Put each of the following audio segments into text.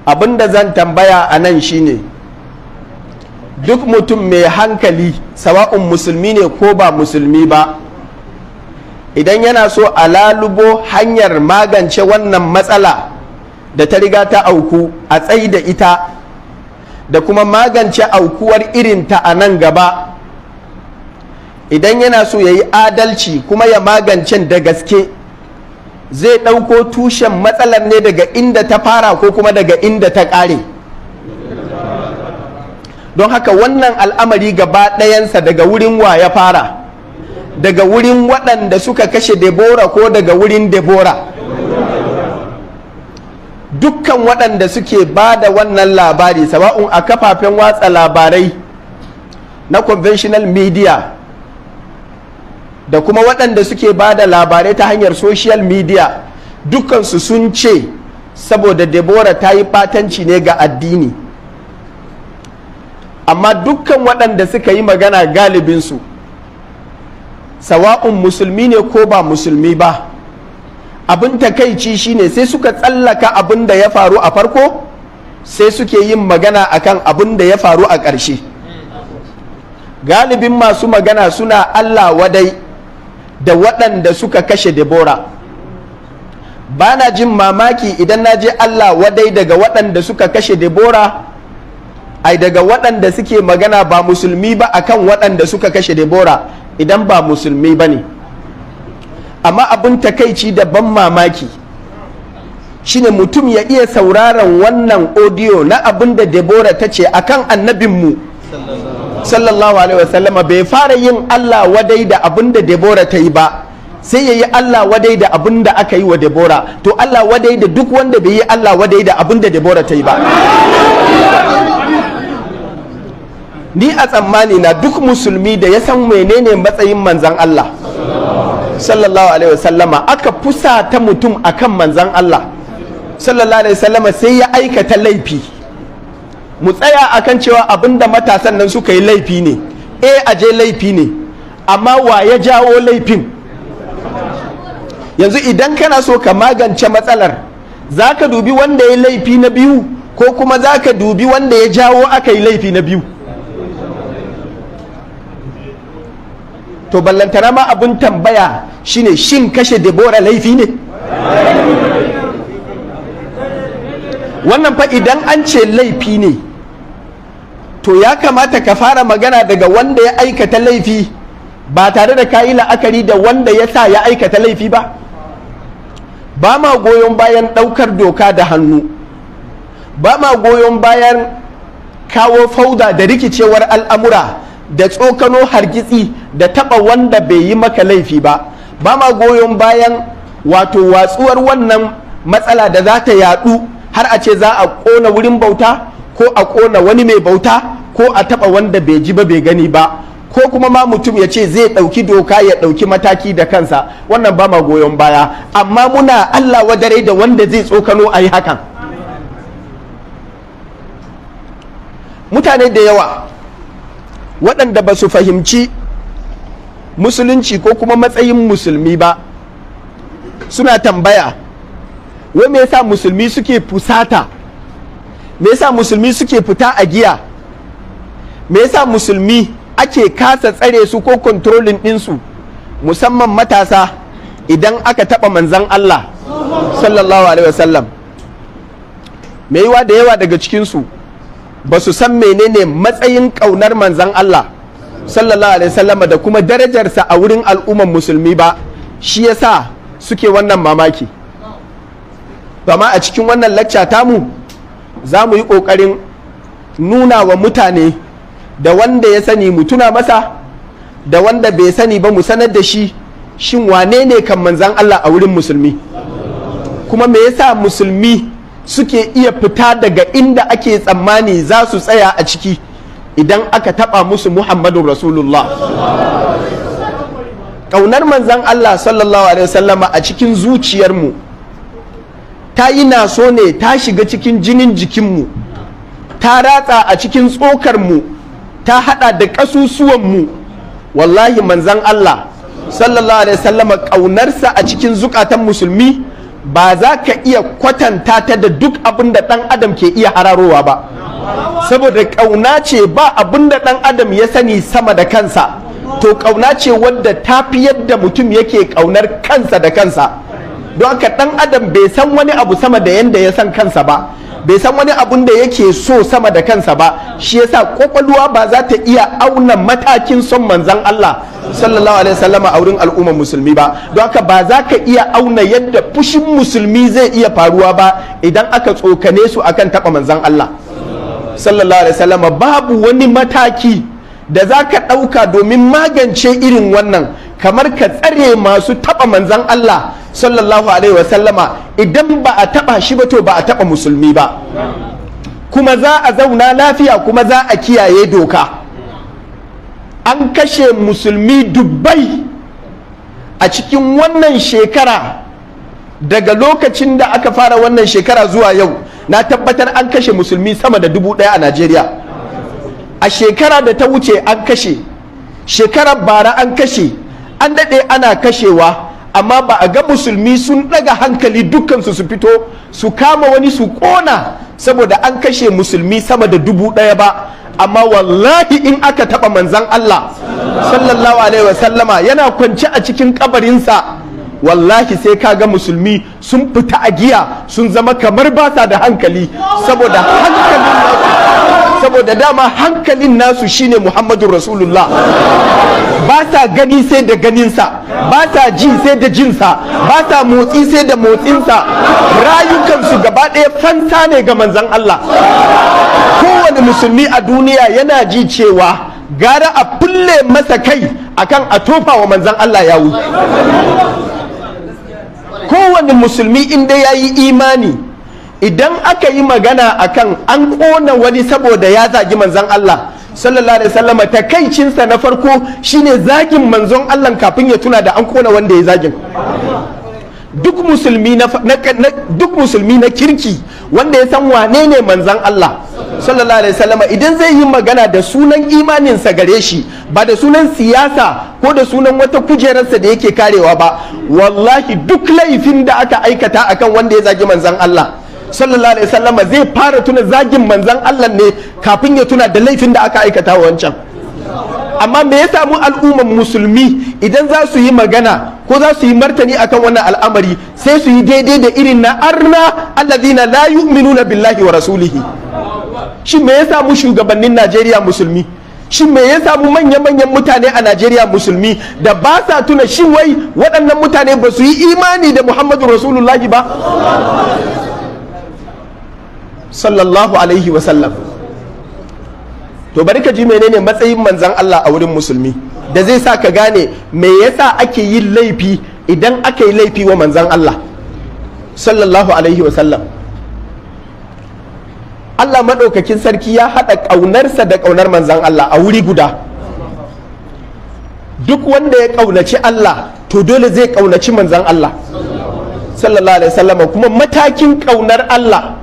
Abinda zan tambaya a nan shine, duk mutum mai hankali, sawa'un musulmi ne ko ba musulmi ba, idan yana so a lalubo hanyar magance wannan matsala da ta riga ta auku, a tsayi da ita da kuma magance aukuwar irinta a nan gaba, idan yana so ya yi adalci kuma ya magance da gaske, zai ɗauko tushen matsalar ne daga inda ta fara ko kuma daga inda ta ƙare? Don haka wannan al'amari gaba ɗayansa daga wurin wa ya fara? Daga wurin waɗanda suka kashe Debora ko daga wurin Debora? Dukkan waɗanda suke ba da wannan labari, sawa'un a kafafen watsa labarai na conventional media da kuma waɗanda suke ba da labarai ta hanyar social media, dukkansu sun ce saboda Debora ta yi ɓatanci ne ga addini. Amma dukkan waɗanda suka yi magana, galibinsu, sawa'un musulmi ne ko ba musulmi ba, abin takaici shine sai suka tsallaka abin da ya faru a farko, sai suke yin magana akan abin da ya faru a ƙarshe. Galibin masu magana suna Allah wadai da waɗanda suka kashe Debora. Ba na jin mamaki idan na je Allah wadai daga waɗanda suka kashe Debora, ai daga waɗanda suke magana ba musulmi ba akan waɗanda suka kashe Debora, idan ba musulmi ba ne. Amma abin takaici da ban mamaki shine mutum ya iya sauraron wannan audio na abin da Debora ta ce akan annabinmu sallallahu alaihi wasallama, bai fara yin Allah wadai da abin da Debora ta yi ba, sai ya yi Allah wadai da abin da aka yi wa Debora. To, Allah wadai da duk wanda bai yi Allah wadai da abin da Debora ta yi ba. Ni a tsammani na, duk musulmi da ya san menene matsayin manzan Allah sallallahu alaihi wasallama, aka fusa ta mutum akan manzan Allah sallallahu alaihi wasallama sai ya aikata laifi, mu tsaya akan cewa abinda matasan nan suka yi laifi ne, eh, aje laifi ne, amma wa ya jawo laifin? Yanzu idan kana so ka magance matsalar, za ka dubi wanda ya laifi na biyu ko kuma za ka dubi wanda ya jawo aka yi laifi na biyu? To, ballantana ma abin tambaya shine, shin kashe Debora laifi ne? Wannan fa idan an ce laifi ne, to ya kamata ka fara magana daga wanda ya aikata laifi, ba tare da kayi la'akari da wanda ya sa ya aikata laifi ba. Ba ma goyon bayan ɗaukar doka da hannu, ba ma goyon bayan kawo fauda da rikicewar al'amura da tsokano hargitsi da taɓa wanda bai yi maka laifi ba. Ba ma goyon bayan wato watsuwar wannan matsala da za ta yaɗu har a ce za a ƙona wurin bauta, ko a ƙona wani mai bauta, ko a taɓa wanda bai ji ba bai gani ba, ko kuma ma mutum ya ce zai ɗauki doka, ya ɗauki mataki da kansa. Wannan ba ma goyon baya, amma muna Allah wadare da wanda zai tsokano a yi hakan. Mutane da yawa waɗanda ba su fahimci musulunci ko kuma matsayin musulmi ba suna tambaya, wai me yasa musulmi suke fusata? Me yasa musulmi suke fita a giya? Me yasa musulmi ake kasa tsare su ko controlling ɗinsu, musamman matasa, idan aka taɓa manzan Allah sallallahu alaihi wasallam? Me yiwa da yawa daga cikinsu ba su san menene matsayin ƙaunar manzan Allah sallallahu alaihi wasallam da kuma darajarsa a wurin al'umman musulmi ba, shi yasa suke wannan mamaki. Amma a cikin wannan lacca tamu za mu yi ƙoƙarin nuna wa mutane, da wanda ya sani mu tuna masa, da wanda bai sani ba mu sanar da shi, shin wane ne kan manzan Allah a wurin musulmi, kuma me yasa musulmi suke iya fita daga inda ake tsammani za su tsaya a ciki idan aka taba musu Muhammadun Rasulullah. Ƙaunar manzan Allah sallallahu alaihi wasallama a cikin zuciyarmu ta yi naso ne, ta shiga cikin jinin jikinmu, ta ratsa a cikin tsokarmu, ta hada da ƙasusuwanmu. Wallahi manzan Allah sallallahu alaihi wasallama, ƙaunarsa a cikin zukatan musulmi Ba za ka iya kwatanta ta da duk abin da ɗan adam ke iya hararowa ba, saboda ƙauna ce ba abin da ɗan adam ya sani sama da kansa. To ƙauna ce wadda ta fi yadda mutum yake ƙaunar kansa da kansa. Don haka ɗan adam bai san wani abu sama da yadda ya san kansa ba, bai san wani abun da yake so sama da kansa ba. Shi yasa kwakwalwa ba za ta iya auna matakin son manzan Allah sallallahu alaihi wasallama a wurin al'ummar musulmi ba. Don haka ba za ka iya auna yadda fushin musulmi zai iya faruwa ba idan aka tsokane su akan taba manzan Allah sallallahu alaihi wasallama. Babu wani mataki da za ka ɗauka domin magance irin wannan kamar ka tsare masu taba manzan Allah sallallahu alaihi wasallama. Idan ba a taba shi ba, to ba a taba musulmi ba, kuma za a zauna lafiya, kuma za a kiyaye doka. An kashe musulmi dubbai a cikin wannan shekara. Daga lokacin da aka fara wannan shekara zuwa yau, na tabbatar an kashe musulmi sama da 1000 a Najeriya. A shekara da ta wuce an kashe, shekarar bara an kashe, an daɗe ana kashewa, amma ba a ga musulmi sun ɗaga hankali dukkansu su fito su kama wani su ƙona saboda an kashe musulmi sama da 1000 ba. Amma wallahi in aka taɓa manzan Allah sallallahu alaihi wasallama yana kwance a cikin kabarinsa, wallahi sai ka ga musulmi sun fita a giya, sun zama kamar ba sa da hankali, saboda hankalin nasu, saboda dama hankalin nasu shine Muhammadu Rasulullah. Ba sa gani sai da ganinsa, ba sa ji sai da jinsa, ba sa motsi sai da motsinsa. Rayukansu gaba ɗaya fansa ne ga manzan Allah. Kowane musulmi a duniya yana ji cewa gara a fulle masa kai akan a tofa wa manzan Allah yawu. Kowane musulmi inda ya yi imani, idan aka yi magana akan an ƙona wani saboda ya zagi manzan Allah sallallahu alaihi wasallam, takaicinsa na farko shine zagin manzon Allah kafin ya tuna da an kona wanda ya zagin. Duk musulmi na kirki wanda ya san wane ne manzon Allah sallallahu alaihi wasallam, idan zai yi magana da sunan imaninsa gare shi, ba da sunan siyasa ko da sunan wata kujerarsa da yake karewa ba, wallahi duk laifin da aka aikata akan wanda ya zagi manzon Allah sallallahu alaihi wasallam, zai fara tuna zagin manzon Allah ne kafin ya tuna da laifin da aka aikata wa wancan. Amma me ya samu al'umman musulmi? Idan za su yi magana ko za su yi martani akan wannan al'amari, sai su yi daidai da irin na arna, alladhina la yu'minuna billahi wa rasulihi. Shin me ya samu shugabannin Najeriya musulmi? Shin me ya samu manya-manyan mutane a Najeriya musulmi da ba sa tuna? Shin wai waɗannan mutane ba su yi imani da Muhammadu Rasulullahi ba sallallahu alaihi wasallam? To bari ka ji menene matsayin manzan Allah a wurin musulmi da zai sa ka gane me yasa ake yin laifi idan aka yi laifi wa manzan Allah sallallahu alaihi wasallam. Allah maɗaukakin sarki ya haɗa ƙaunarsa da ƙaunar manzan Allah a wuri guda. Duk wanda ya ƙaunaci Allah, to dole zai ƙaunaci manzan Allah sallallahu alaihi wasallam. Kuma matakin ƙaunar Allah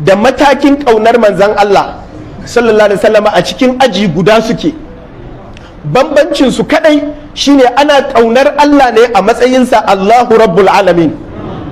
da matakin ƙaunar manzan Allah sallallahu alaihi wasallam a cikin aji guda suke. Bambancin su kadai shine ana ƙaunar Allah ne a matsayinsa Allahu Rabbul Alamin,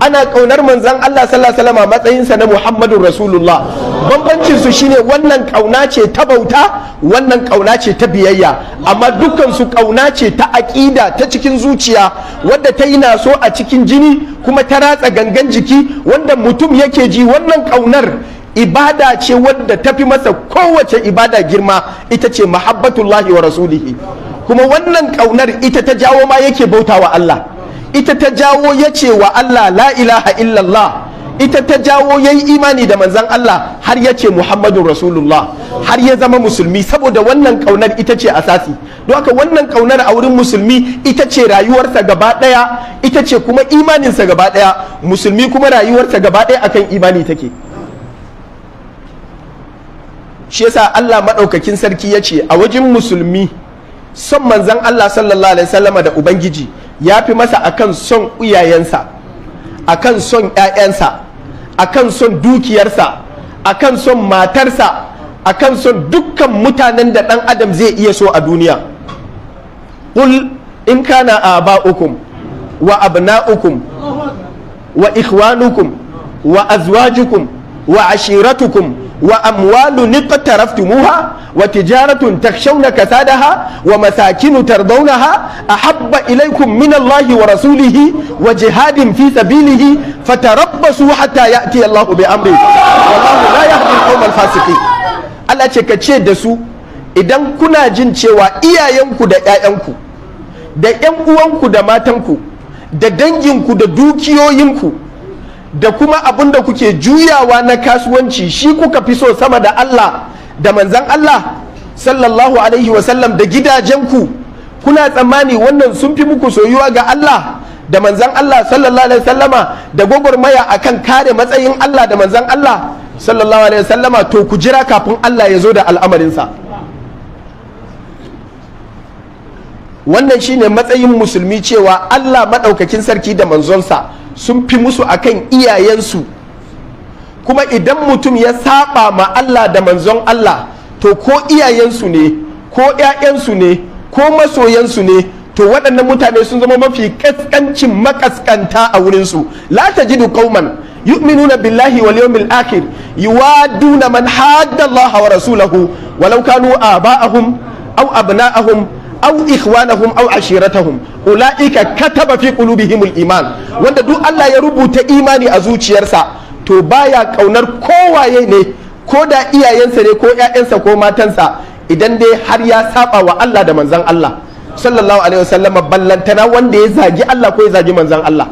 ana ƙaunar manzan Allah sallallahu alaihi wasallam a matsayinsa na Muhammadun Rasulullah. Bambancin su shine wannan ƙauna ce ta bauta, wannan ƙauna ce ta biyayya, amma dukkan su ƙauna ce ta aƙida ta cikin zuciya wadda ta yi naso a cikin jini kuma ta ratsa gangan jiki, wanda mutum yake ji wannan ƙaunar ibada ce wadda ta fi masa kowace ibada girma, ita ce mahabbatullahi wa rasulihi. Kuma wannan ƙaunar ita ta jawo ma yake bautawa Allah, ita ta jawo ya ce wa Allah la ilaha illallah, ita ta jawo ya yi imani da manzan Allah har ya ce Muhammadun Rasulullah, har ya zama musulmi, saboda wannan ƙaunar ita ce asasi. Don haka wannan ƙaunar a wurin musulmi ita ce rayuwarsa gaba ɗaya, ita ce kuma imaninsa gaba ɗaya. Musulmi kuma rayuwarsa gaba ɗaya akan imani take. Shi yasa Allah maɗaukakin sarki ya ce a wajen musulmi son manzan Allah sallallahu alaihi wasallama da Ubangiji ya fi masa akan son iyayensa, akan son ‘ya'yansa, akan son dukiyarsa, akan son matarsa, akan son dukkan mutanen da ɗan adam zai iya so a duniya. Qul in kana aba'ukum wa abna'ukum Wa ikhwanukum wa azwajukum wa ashiratukum wa amwalun iqtaraftumuha wa tijaratun takshawna kasadaha wa masakinu tardawnaha ahabba ilaykum min Allahi wa rasulihi wa jihadin fi sabilihi fatarabbasu hatta ya'ti Allahu bi amri wallahu la yahdi al-qawma al-fasiqin. Allah ce ka ce da su, idan kuna jin cewa iyayenku da 'ya'yanku da 'yan uwanku da matanku da danginku da dukiyoyinku da kuma abin da kuke juyawa na kasuwanci shi kuka fi so sama da Allah da manzan Allah sallallahu alaihi wasallam da gidajenku, kuna tsammani wannan sun fi muku soyuwa ga Allah da manzan Allah sallallahu alaihi wasallama da gwagwarmaya akan kare matsayin Allah da manzan Allah sallallahu alaihi wasallama, to ku jira kafin Allah ya zo da al'amarinsa. Wannan shine matsayin musulmi, cewa Allah maɗaukakin sarki da manzonsa sun fi musu akan iyayensu. Kuma idan mutum ya saba ma Allah da manzon Allah, to ko iyayensu ne, ko 'ya'yansu ne, ko masoyansu ne, to waɗannan mutane sun zama mafi kaskancin makaskanta a wurinsu. La tajidu qauman yu'minuna billahi wal yawmil akhir yuwaduna man hadda Allah wa rasulahu walau kanu aba'ahum aw abna'ahum aw ikhwanahum aw ashiratahum ulaika kataba fi qulubihimul iman. Wanda duk Allah ya rubuta imani a zuciyarsa, to baya kaunar kowaye ne, ko da iyayensa ne, ko ƴaƴansa, ko matansa, idan dai har ya saba wa Allah da manzon Allah sallallahu alaihi wasallam, ballantana wanda ya zagi Allah ko ya zagi manzon Allah.